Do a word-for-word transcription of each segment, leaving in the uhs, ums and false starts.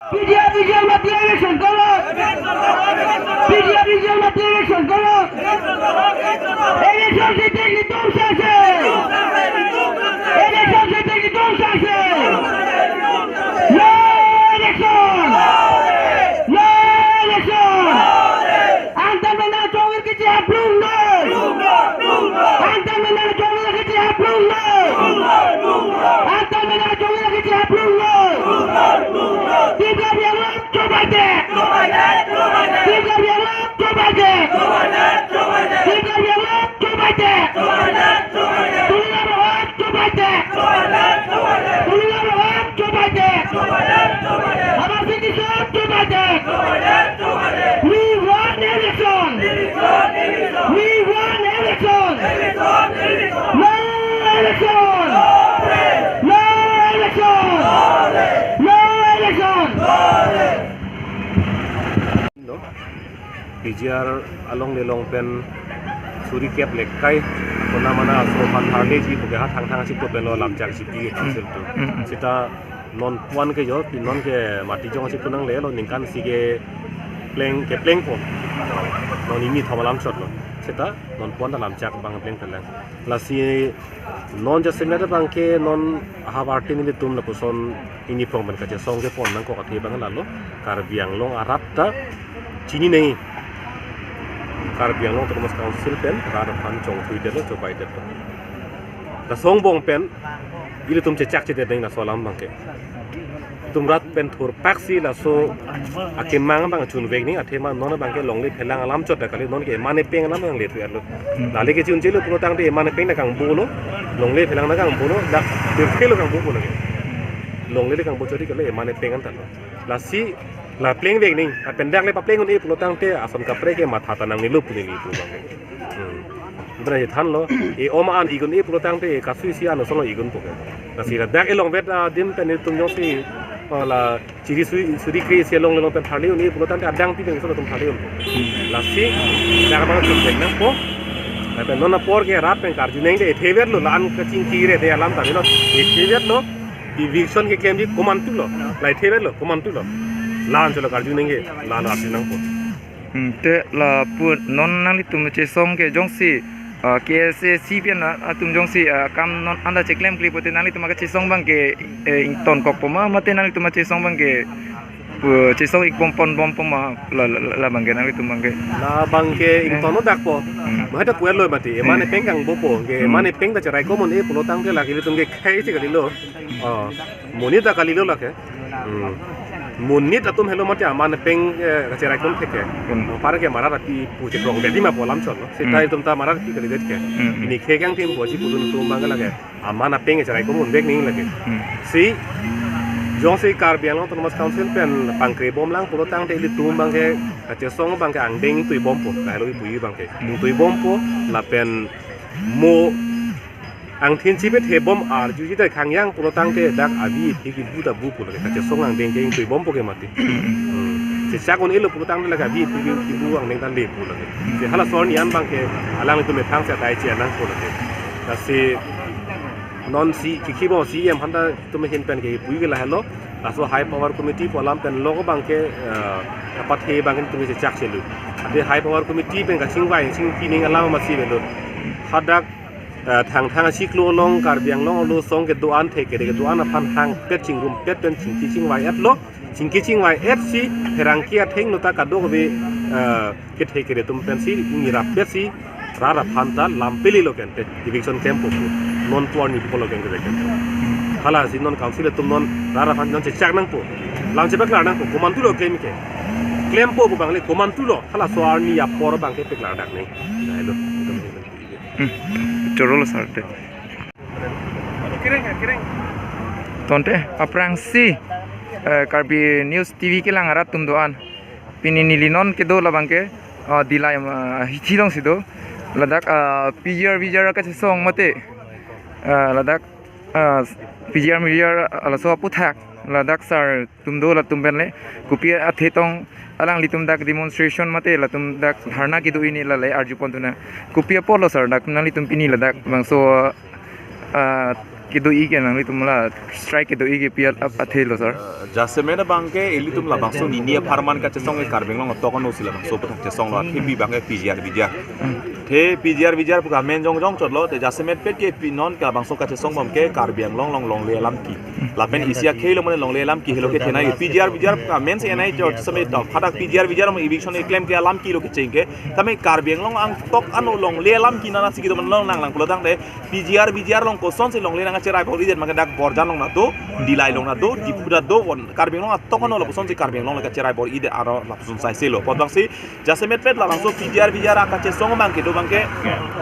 PGR VGR mati election kolo. PGR VGR mati election kolo. Election jiteng netum sangse. Election jiteng netum sangse. No election. No election. Angtan mena chongir kiji haplung noi. Angtan mena chongir kiji haplung noi. Angtan mena chongir kiji haplung noi. Tim Karbi Anglong chobai det. Tim Karbi Anglong chobai det. Tim Karbi Anglong chobai det. Tuliram ahok chobai det. Tuliram ahok chobai det. Amar Sing Tisso chobai det. We want election. We want election. No election. No election. No election. No. PGR along le long pen suri kep lekai kona mana aso aphan tharleji pu ke ha Thangthang achiklo pen lo lamchak chipi council atum. Mm, mm. Seta non puan ke jo, pi non ke mati jong achiklo nanglelo ningkan isi kepleng, keplengpo. Non hini thom alam chotlo. Seta non puan ta lamchak abang plengplelang. Lasi non jasemet abang ke non ahavar tin ilitum lapuson hini prong pen kachesong kepon nangkok athe abang lalo Karbi Anglong arat ta chini nangji. Karbi Anglong Autonomous Council pen rat aphan chongthui detlo, chobai detlo. Laso angbong pen ilitum chechakche det nangji laso alam abang ke. Itum rat pen thurpaksi laso akemang abang chunvek nangji, athema non abang ke longle phelang alam chot ta kali, non ke emane peng alam nangle thu arlo. Hmm. Lale ke chun chelo pulo tangte emane peng na kangbo lo, longle phelang na kangbo lo, dak pirthe lo kangbo pulo ke. Longle le kangbo chori kali emane peng an ta lo. Lasi la plengvek nangji, lapen dak le papleng un-e pulo tangte ason kaprek ke matha ta nangnelo pu neli pu abang ke. Hmm. Bra he thanlo, e-om an ik un-e pulo tangte kasui si ano solo ik un pu ke. Lasi ladak elong vet adim pen itum jongsi, uh, la chiri sui, suri kre isi along long pen tharle un-e pulo tangte adang pi pen solo itum tharle un. Lasi dak abang chunvek nangpo. Lapen non apor ke rat pen karju nangji de ethe vetlo, la-an kachingki re de alam ta lo. Ethe vetlo. Eviction keklemji komantulo. La ethe vetlo komantulo. La-an cholo karju nangji, la-an arju nangpo. Hmm, te lapu non nanglitum chesong ke jongsi, ah, K S A C pen, ah, atum jongsi, ah, kam non anta cheklemkle pote nanglitum kachesong abang ke, eh, ingtonkokpo ma, mate nanglitum chesong abang ke, pu, chesong ik pon ponbompo ma, la, la, la, labang ke nanglitum abang ke. Labang ke ington-o dakpo. Hmm. Mahai ta puet lo mati, emane peng kangbopo, ke emane peng ta cherai komon-e pulo tangte lake ilitum ke khei si kalilo. Oh, monit ta kalilo lake. Hmm. Monit atum helo mati emane peng, eh, kacherai kon theke. Hmm. Par ke marat api pu chekrong bedi ma pu alam chotlo. Seta itum ta marat api kalidet ke. Hmm. Pini khei kangthim po si pudun atum abang ke lake emane peng cherai komon vek nangji lake. Hmm. Si jongsi Karbi Anglong Autonomous Council pen pangkrebomlang pulo tangte ilitum abang ke kachesong abang ke angdeng tuibompo. Lahelo ipuji abang ke. Hmm. Tuibompo lapen mo angthin chipet hebom arjuji ta khangyang pulo tangte dak abi aphi kibu ta bu pulo ke kachesong angdeng ke ingtuibompo ke mati. Hmm. Chechak un-elo pulo tangte lake abi aphi kibu angdeng ta le pulo ke. Si hala arni an abang ke alanglitum methang si adai che nangpo lake. Lasi non si kiki bo si em hanta itum ahin pen ke pui ke lahelo. Laso High Power Committee pu alam pen lo abang ke, eh, kapathe abang ke itum chechak chelu. Ate High Power Committee pen kachingvai chingpi nangji alam masi avelo. Hadak, eh, Thangthang achiklo along Karbi Anglong arlo asong kedo-an thekere kedo-an aphan hangpet chingrumpet pen chingki chingvai-etlo. Chingki chingvai-et si pherangke athengno ta kadokave, eh, kethekere atum pensi nirap-et si rat aphan ta lam pele lo kente eviction camp pu. Non pu arni pu lo kente kente. Halasi non council atum non rat aphan non chechak nangpo. Lam chepaklar nangpo. Komantulo klem ke. Klempo pu abang le komantulo. Halaso arni apor abang ke peklar dak nangji. Lahelo. Hmm. Chorolo sarte. Tangte, aphrangsi, eh, Karbi News T V kelang arat atum do-an. Pini neli non kedo labang ke, ah, Dillai, ah, hithi alongsi do. Ladak, ah, P G R V G R kachesong mate. Ah, ladak, ah, P G R V G R, ah, laso aputhak. Ladak sar atum do latum pen le. Kopi athe tong alanglitum dak demonstration mate latum dak dharna kedo hini la le arju pon thu nang. Kopi apotlo sar dak nanglitum pini ladak bangso, ah, kedo-i ke nanglitum la strike kedo-i ke pi at-, ap-, athe lo sir? Jasemet abangke ilitum labangso nini apharman kachesong ke Karbi Anglong atok ano si labangso aphuthak chesong lo, athe pi abangke P G R V G R. The P G R V G R pu ke amen jongjong chotlo, te jasemet pet ke pi non ke labangso kachesong bom ke Karbi Anglong along longle alam ke. Lapen isi akhei lo mane longle alam ke helo kethenei, P G R V G R pu ke amen si enai chot same to. Hadak P G R V G R mo eviction keklem ke alam ke lo kecheng ke. Tame Karbi Anglong atok ano longle alam ke nana si kedo man longnang lang pulo tangte P G R V G R along kosonsi longle nangkacherai bor-idet, mane dak Borjan along ta do, Dillai along ta do, Diphu ta do, bon Karbi Anglong atok ano lapusonsi Karbi Anglong nangkacherai bor-idet aro lapuson saise lo. Apot abangsi jasemet pet labangso P G R V G R akachesong abangke do abangke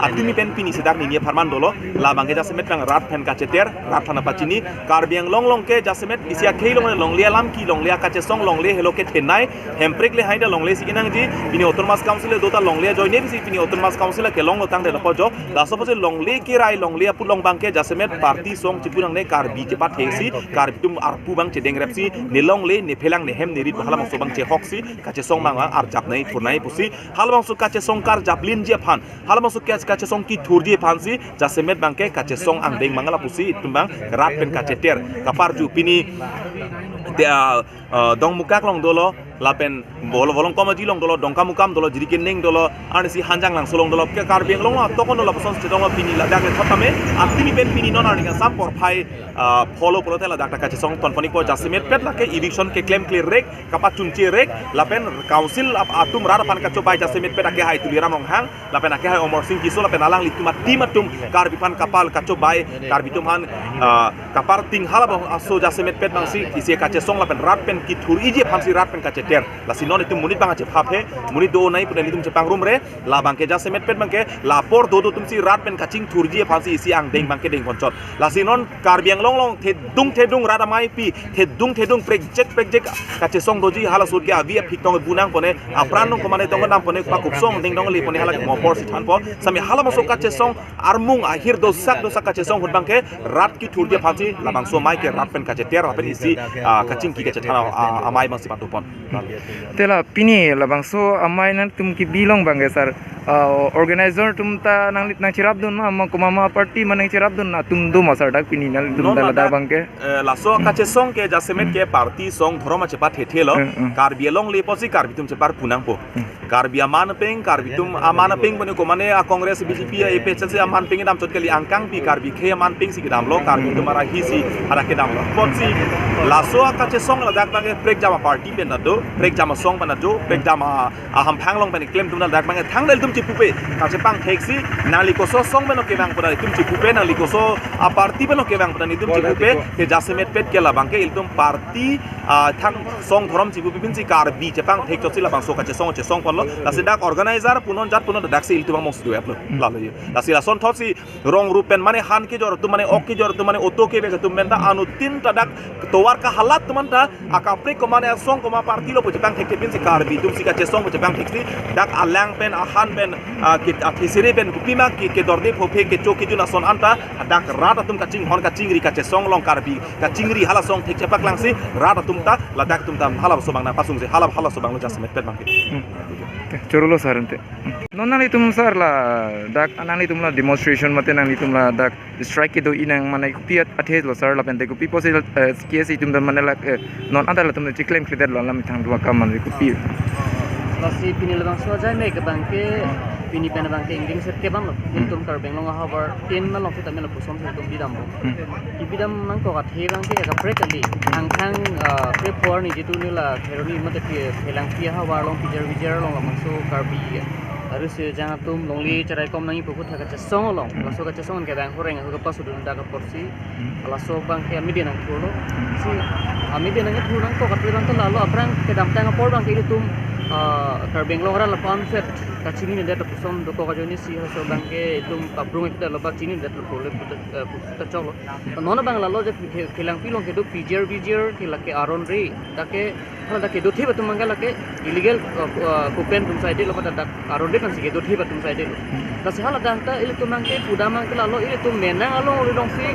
atumi pen pini sedak nini apharman dolo, labangke jasemet abang rat pen kacheter, rat pen apachini, Karbi Anglong along ke jasemet isi akhei lo mane longle alam ke, longle akachesong, longle helo kethenei, Hemprek le hai ta longle si kenangji, pini Autonomous Council le do ta longle ajoine si pini Autonomous Council le kelong lo tangte lapu jo. Laso apotsi longle kerai longle apulong abangke jasemet party song chipu nangne Karbi chepathesi, Karbi atum arpu abang chedengrep si, ne longle, ne phelang, ne hem, ne rit, halabangso abang chehok si, kachesong abang arjap nai, thurnai pusi, halabangso kachesong karjap linji aphan, halabangso ke kachesong kethurji aphansi, jasemet abangke kachesong angdeng abang lapusi, itum abang rat pen kacheter, kaparju pini, te, ah, ah, Dongmukak along dolo, lapen Bolo Bolong Komaji along dolo, Dongkamukam dolo, Jirikinding dolo, arnisi Hanjanglangso along dolo, ke Karbi Anglong atok ano lapuson chetong lo pini ladak le thot tame, atumi pen pini non arni kangsam porphai, ah, pholo pulote ladak ta kachesong tonpon-ikpo, jasemet pet lake eviction keklem kle rek, kapachunche rek, lapen council ap-, atum rat aphan kachobai jasemet pet akehai Tuliram Ronghang, lapen akehai Amarsing Tisso, lapen alanglitum a-team atum Karbi aphan kapal kachobai, Karbi atum aphan, ah, kaparting halabangso jasemet pet abangsi isi kachesong lapen rat pen kethurji aphansi rat pen kacheter. Lasi non itum monit abang chepaphe, monit do-o nai pu nelitum chepangrumre, labangke jasemet pet abangke, la apor dodo atumsi rat pen kachingthurji aphansi isi angdeng abangke dengponchot. Lasi non Karbi Anglong along thedung thedung rat ameipi, thedung thedung prekjek prekjek kachesong doji, halaso ke avi aphik tong bu nangpone, apran tong komane tong nampone, pakupsong ding tong lepone, hala ke mo apor si thanpo. Sami halabangso kachesong armung ahir dosak dosak kachesong ahut abangke rat kethurji aphansi labangso amei ke rat pen kacheter, lapen isi, ah, kachingki kachethan, ah, amei abangsi patupon. Te la pini labangso amei nangtum kebi along abangke sir, ah, organizer atum ta nang, nangcherapdun ma, ma komat ma party ma nangcherapdun atum do ma sir dak pini nangtum Non ta ladak ladak abangke? Eh, laso kachesong ke jasemet ke party song dhorom achepathethe lo. Hmm, hmm. Karbi along le pusi Karbi atum cheparpu nangpo. Hmm. Karbi aman peng, Karbi atum aman peng pune komane a Congress, B J P, A P H L C aman peng kedam chot kali, angkang pi Karbi akhei aman pengsi kedam lo, Karbi atum arahi si hadak kedam lo. Apotsi laso akachesong ladak abangke prekjam aparty pen ta do, prekjam asong pen ta do, prekjam a, ahamphang along pen keklem atum ladak abangke thang nelitum chepupe, kachepangthek si, nangli koso asong pen kevang pu nelitum chepupe, nangli koso aparty pen kevang pu nelitum chepupe, ke jasemet pet ke labangke ilitum party, ah, thang song dhorom chepupe pinsi Karbi chepangthek chotsi labangso kachesong chesongponlo. Lasi dak organizer punon jat punon daksi ilitum among sido aplo. Lalo yo. Lasi lason thotsi rong rup pen mane han kejor atum, mane ok kejor atum, mane auto kevek atum pen ta anuttin ta dak tovar kahalat atum anta akaprek komane asong koma party lo pu chepangthek pinsi Karbi atumsi kachesong pu chepangthek si dak alang pen, ahan pen, ah, ke, ah, kesiri pen kopima ke, kedorde phophe kecho kejun ason anta dak rat atum kachinghon kachingri kachesong along Karbi kachingri hala asong thek chepaklangsi rat atum ta ladak atum ta hala aso abang nangpasungsi hala, hala aso abang lo jasemet pet abangke. Hmm. Oke, chorolo sir ante. Hmm. Non nanglitum sir ladak, nanglitum la demonstration mate nanglitum ladak strike kedo-i nang mane kopi at-, athe lo sir lapen te kopi pusi, eh, K S A atum ta mane la, eh, non anta latum cheklemkledet lo alam ithang dua kam mane kopi. Lasi pini labangso ajai me ke abangke pini pen abangke ingding set ke bang lo. Hmm. Ilitum Karbi Anglong ahavar tin malong kita melo puson ilitum bidam lo. Hmm. Ibidam nangkok athe abangke kaprek kali. Angthang, ah, February ni jitu ni la Kheroni mate pi Phelangpi ahavar along P G R V G R along labangso Karbi, ah, arus jang atum longle cherai kom nangji pu aphuthak kachesong along. Hmm. Laso kachesong ke bang horeng ahut kapasudun dak aporsi. Hmm. Laso abangke amidi nangthurlo. Hmm. Si amidi nangthur nangkok athe abangke lalo aphrang kedamtang apor abangke ilitum, ah, Karbi Anglong arat lapu-an set kachininedet lapuson dokok ajoine si laso abangke ilitum pabrung ekta lo ba chininedet lo pule puta, eh, puta choklo. Non abang lalo je Phe-, Phelangpi along kedo P G R V G R ke lake aron re, dak ke, hala dak kedothe atum abangke lake illegal, eh, eh, kupen atum saide lo, dak aron re pensi kedothe atum saide lo. Lasi hala dak ta ilitum abangke pudam abangke lalo ilitum menang along uli dong si,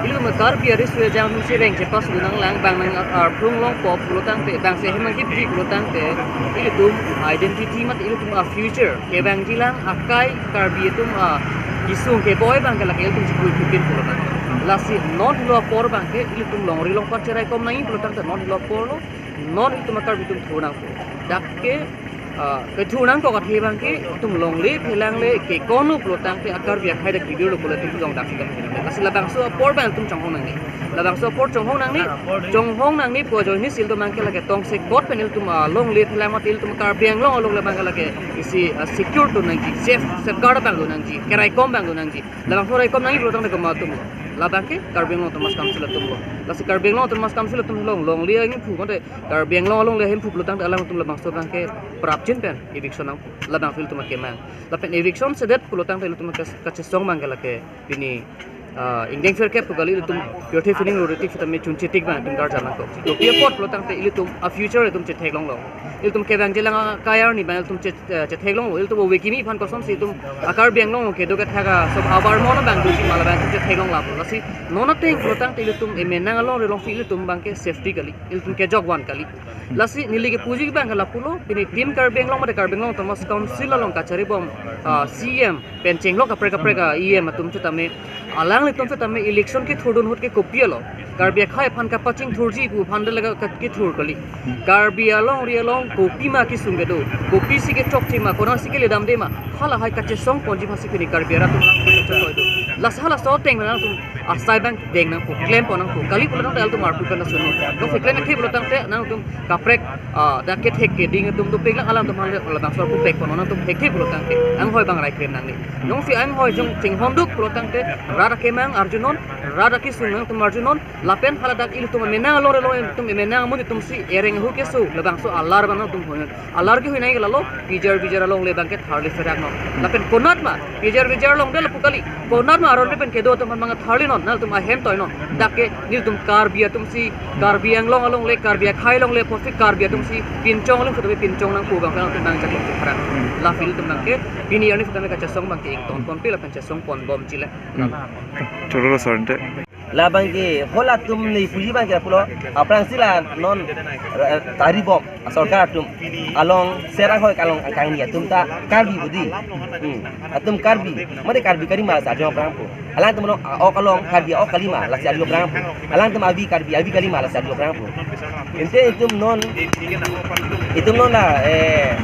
ilitum Karbi ari suya jang atumsi reng chepasu nanglang, bang nang arphlung longpo pulo tangte, bang sehem nangkipri pulo tangte, ilitum identity mate ilitum a-future kevangjilang akai Karbi atum a-isung keboi abangke lake ilitum chikui kipin pulo tangte. Lasi non helo apor abangke ilitum longri longpat cheraikom nangji pulo tangte non helo apor lo, non itum a-Karbi atum thur nangpo. Dak ke, ah, kethur nangkok athe abangke itum longle phelangle kekon lo pulo tangte a-Karbi akhei dak video lo pulo itum jong dak si dak. Lasi labangso apor abang itum chonghong nangji. Labangso apor chonghong nangji, chonghong nangji pu ajoine si ilitum abangke lake tongsekot pen ilitum, ah, longle phelang mate ilitum Karbi Anglong alongle abangke lake isi, ah, secure do nangji, safe, safeguard abang do nangji, keraikom abang do nangji. Labangso raikom nangji pulo tangte komat atum lo. Labangke Karbi Anglong Autonomous Council atum lo. Lasi Karbi Anglong Autonomous Council atum along longle ahemphu mate Karbi Anglong alongle ahemphu pulo tangte alangtum labangso abangke prapjin pen eviction nang labangso ilitum akemang. Lapen eviction sedet pulo tangte ilitum ke kachesong abangke lake pini, ah, ingdeng pherkep pu kali, ilitum pirthe pini lo ritik sitame chunchetik abang itum karja nangkok. Kopi apot pulo tangte ilitum a-future itum chetheklonglo. Ilitum kevang jelang akai arni abang ilitum che-, eh, chetheklonglo. Ilitum ove kimi aphan kosonsi itum a-Karbi Anglong kedo kethak asob abar mon abang doji ma labang itum chetheklong lapu. Lasi non ateng pulo tangte ilitum emenang alongri alongsi ilitum abangke safety kali, ilitum kejok van kali. Lasi neli kepuji abangke lapulo, pini Team Karbi Anglong mate Karbi Anglong Autonomous Council along kacharibom, ah, C E M pen chenglok kaprek kaprek a-E M atum sitame, alanglitum sitame election kethurdun ahut ke kopi alo, Karbi akhei aphan kapachingthurji pu aphan de laga ka-, kethur kali. Karbi alongri along kopima kesung kedo, kopisi kechokche ma, konatsi keledamde ma, halahai kachesong ponji aphansi pini Karbi arat atum lang kachesong do. Lasi halaso ateng nangtum asai abang deng nangpo, klem pon nangpo. Kali pulo tangte alangtum arpu pen asun. Nong si klem thekthe pulo tangte nangtum kaprek, ah, dak kethek keding atum dopik lang alangtum hal labangso arpu pek pon nangtum thekthe pulo tangte anghoi abang rai klem nangne. Nong si anghoi jong chinghon duk pulo tangte rat akemang arjunon, rat akesung nangtum arjunon, lapen haladak ilitum emenang alongri along itum emenang amun itum si ereng ahu keso labangso alar abang nangtum honon. Alar ke hoinai ke lalo, P G R V G R alongle abangke tharli pherak non. Lapen konat ma, P G R V G R along de lapu kali. Konat ma aron pen kedo atum aphan abang tharli non, nangtum ahem toi non. Dak ke nelitum Karbi atum si, Karbi Anglong alongle, Karbi akhei alongle, apotsi Karbi atum si pinchong along sitame pinchong nangpo abang nangtum nangchak pherak. Lasi ilitum abangke pini arni sitame kachesong abangke ington ponpe lapen chesong ponbom chile. Hmm. Choro lo sir de. Labangke halatum neli puji abangke pulo, aphrangsi la non, eh, charibom sorkar atum along sera hoi along angkang ni atum ta Karbi budi. Hmm. Atum Karbi, mate Karbi kali ma sa jong aphrang pu. Alangtum along, ah, ok along Karbi ok kali ma, lasi arju aphrang pu. Alangtum avi Karbi avi kali ma, lasi arju aphrang pu. Ante itum non, itum non la, eh,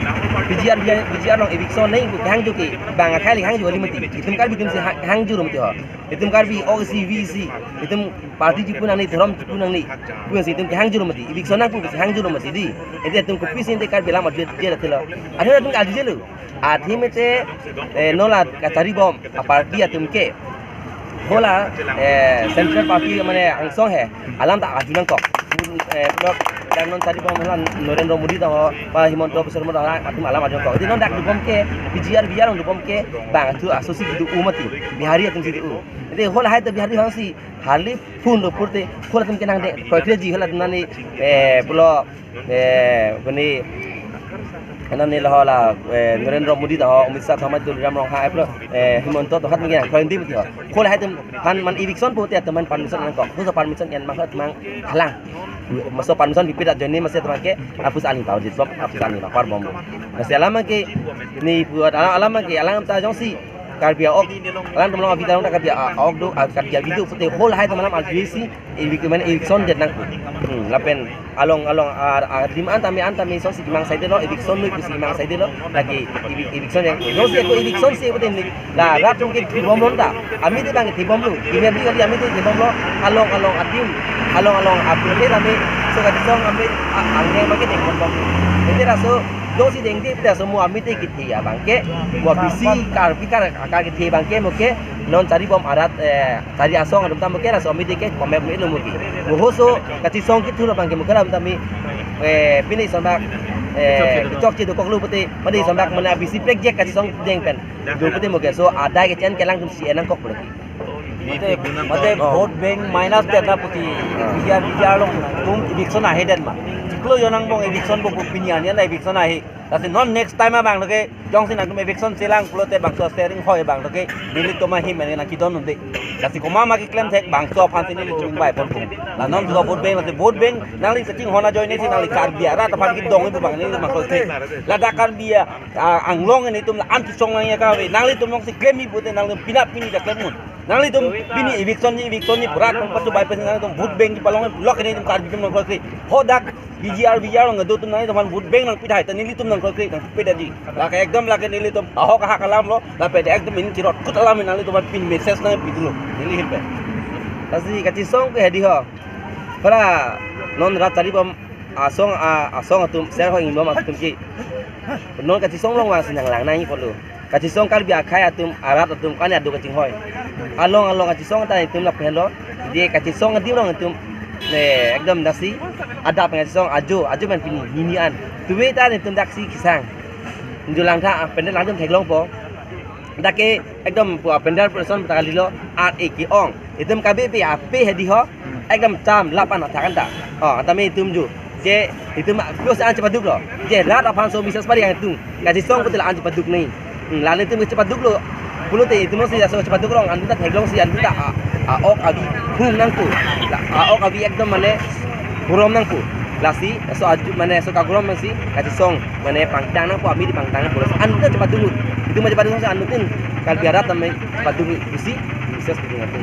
P G R, P G R along eviction nangji pu kehang juke, bang akhei le kehang ju kali mati. Itum Karbi atum si ha-, hang ju mati ho. Itum Karbi ok isi avi isi, itum party chipu nangne, dhorom chipu nangne, pu si itum kehang ju mati, eviction nangpu si hang ju mati di. Ante itum kopisi ante Karbi alam arju je la thelo. Arju itum arju je lo. Athe mate, eh, non la kacharibom aparty atum ke, hala, eh, central party mane angsong he, alam ta arju nangkok. Eh, pulo dak non charibom hala Narendra Modi ta ho, ba Himanta Biswa Sarma ta ho, atum alam arju nangkok. Ante non dak dobom ke, P G R V G R along dobom ke, bang thu asosi kedo-o mati, Bihari atum si kedo-o. Ante halahai ta Bihari hangsi, hali phun do purte, halatum ke nangde, kroikreji halatum nani, eh, pulo, eh, pini, nani la hala, eh, Narendra Modi ta ho, Amit Shah ta ho, Tuliram Ronghang, eh, pulo, eh, Himanta ta ho, hat mungkin kroikreji mati ho. Halahai atum aphan man eviction pute atum aphan permission nangkok. Koso permission en mang hat mang halang. Maso permission bipit ajoine masi atum ke apus ani tau dit bom, apus ani lapar bom. Masi alam ke ni buat alam, alam ke alam ta jongsi Karbi ok. Alangtum along avi ta along ta Karbi ok do, Karbi avi do pute halahai atum alam arju isi evic-, mane eviction det nang. Hmm, lapen along, along, ah, ah, dim an tame, an tame songsi kimang saide lo, eviction lo, kusi kimang saide lo, lake evi-, eviction yang, jongsi ako eviction si pute ni, la rat atum ke thibom lo ta, amite abang thibom lo, kimi abang kali amite thibom lo, along, along adim, along, along adim ke tame, so kati song amite, a-, angneng abang ke thibom lo. Ante laso, jongsi dengde, ante laso mo amite kethe abang ke, mo bisi Karbi kar, kar kethe abang ke, mo ke, non charibom arat, eh, chari asong atum ta mo ke laso amite ke pamep me lo mo ke. Mo hoso kachesong kethur abang ke mo ke lam tame, eh, pini sonbak, eh, chokche dokok lo pute, mane sonbak mane bisi prekjak kachesong deng pen. Do pute mo ke so adai ke chen kelang tum si enang kok pute. Mate, mate vote bank minus det na pute. P G R, P G R along tum eviction ahe det ma. Chiklo jonang bong eviction bong pini anian eviction ahe. Lasi non next time abang lo ke jongsi nangtum eviction chelang pulote bangso steering hoi abang lo ke nelitum ahin mane nangkedon unde. Lasi komat ma keklem thek bangso aphan si neli chingvai pon pum. La non juga vote bank, lasi vote bank nangli kachinghon ajoine si nangli Karbi arat aphan kedong ibu abang neli bangso thek. Ladak Karbi a, a, Anglong nelitum la an chesong nangji kave. Nanglitum jongsi klem ibu te nanglitum pinap pini ta klem un. Nanglitum pini eviction ji, eviction ji, pura kong patu bai pesi nanglitum vote bank ji palong lok ini itum Karbi atum nangkroi kroi. Hadak B G R, B G R along kedo atum nanglitum aphan vote bank nangpithai ta nelitum nangkroi kroi nangpipedetji. Lake ekdom lake nelitum ahok ahak alam lo, lapen ekdom ini chirot kut alam nanglitum aphan pin message nangpidunlo. Neli ahin pen. Lasi kachesong ke hedi ho. Para non rat charibom asong a, asong atum ser ho ingbom atum ke. Non kachesong along vangsi nanglang nangji pulo. Kachesong Karbi akhei atum arat atum kani adu kachinghoi. Along along kachesong ta itum lapen lo. Di kachesong adim along itum ne ekdom daksi adap kachesong ajo ajo man pini nini an. Tuve ta itum daksi kesang. Injo langtha, ah, pandal langtum theklongpo. Dak ke ekdom pu pandal person ta kalilo, ar eke ong. Itum kabe pe ape hedi ho. Ekdom cham lapan athak anta. Oh, anta me itum ju. Je itum bios an chepaduklo. Je rat aphan so misas pari ang itum. Kachesong putil an chepaduk nai. Hmm, lale itum chepaduklo. Pulote itum si aso chepaduk along anduta theklongsi anduta a, a ok abi hum nangpo. La, a ok abi ekdom mane burom nangpo. Lasi so aju mane so kagurom masi kachesong mane pangtang nangpo, ami di pangtang nangpo. Anduta chepaduk. Itum chepaduk si andutin Karbi arat tame chepaduk pusi misas pidung atum.